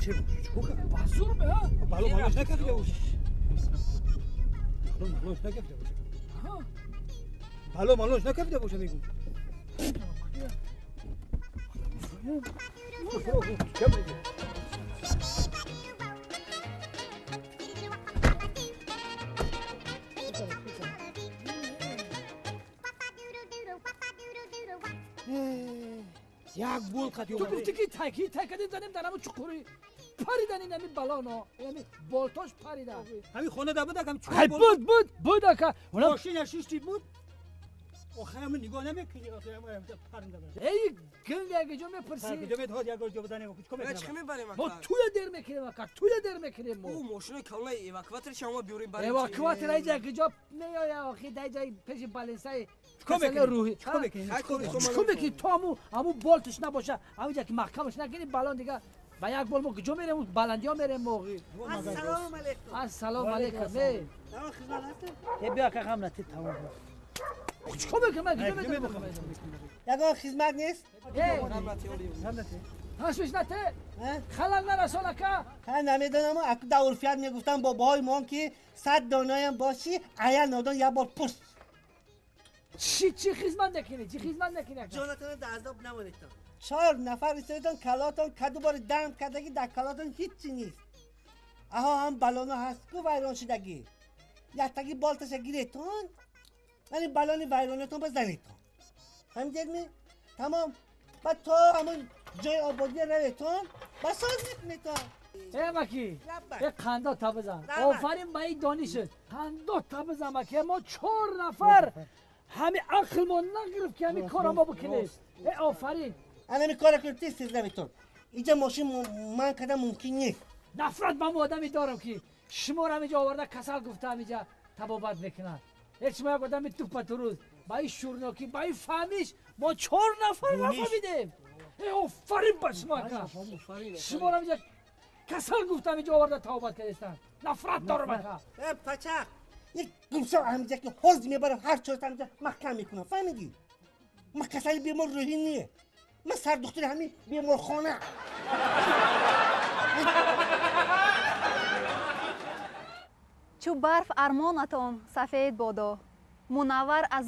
Чӣ чӣ базур ме ҳа? Бало малош накафида боша. Бало малош накафида боша. Бало малош накафида боша мегум. Як бол қати. Ту гуфтӣ ки тай кардем занем дар ҳамун чуқурӣ. Паридан ин ҳами балоно, ҳами болтош паридан. Ҳами хона да буд акам чуқур. Ҳай буд буд буд ака. Мошина шишти буд. Охир ҳамин нигоҳ намекунӣ охир ҳамин паринда. Эй гинга ҷо мепурсӣ. Ҷо медиҳад як ҷо бизанем чикор мекунем? Чӣ мебарем ака? Мо туя дер мекунем ака, туя дер мекунем мо. Ӯ мошинаи калонаи эвакуатор шумо биёрем барем. Эвакуатор ай ҷа ҷо меояд охир дай ҷай пеши баленсаи чикор мекунем? Чикор мекунем? Чикор мекунем? То ҳаму ҳаму болташ набоша, ҳамун ҷа ки маҳкамаш накунӣ балон дига ба як бол мо куҷо мерем? Баландиҳо мерем мо. Ассалому алайкум. Ассалому алайкум. Э. Тамом хизмат ҳаст? Э биё ака ғам натӣ тамом. Чикор мекунем? Ман куҷо медонам? Ягон хизмат нест? Ташвиш нате? Халал нарасон ака? Ҳа намедонам, аку дар урфият мегуфтам бобоҳои мон ки 100 донаям бошӣ, ая нодон як бор пурс. Чӣ хизмат накунӣ? Чӣ хизмат накунӣ ака? Ҷонатонро дар азоб намонедтон. 4 нафар истодетон калотон каду бори дам кардагӣ дар калотон ҳиччи нест. Аҳо ҳам балоно ҳаст ку вайрон шудагӣ. Яктагӣ болташа гиретон, яъне балони вайронатон базанедтон. Фаҳмидед ми? Тамом. Баъд то ҳамон ҷои ободия раветон, ба соз мекунедтон. Э маки, э қандо та бизан. Офарин ба ин донишат. Қандо та бизан маки. Мо 4 нафар ҳами ақлмон нагирифт ки ҳамин корро мо бикунем. Э офарин. Ана кора кунед тез тез раведтон. Инҷа мошин ман кардан мумкин нест. Нафрат ба мо одаме дорам ки шуморо ҳаминҷа оварда касал гуфта ҳаминҷа табобат мекунад. Э шумо як одами туппатурӯз ба ин шӯрнокӣ, ба ин фаҳмиш мо 4 нафар нафаҳмидем. Э офарин ба шумо ака. Шуморо ҳаминҷа касал гуфта ҳаминҷа оварда табобат кардастанд. Нафрат дорам ака. Э пачақ, як гумшо ҳаминҷа ки ҳоз мебарам ҳар чорта ҳаминҷа маҳкам мекунам. Фаҳмидӣ? Ман касали бемор рӯҳӣ не. Ман сардухтури ҳамин беморхона. Чу барф армонатон сафед бодо, мунаввар аз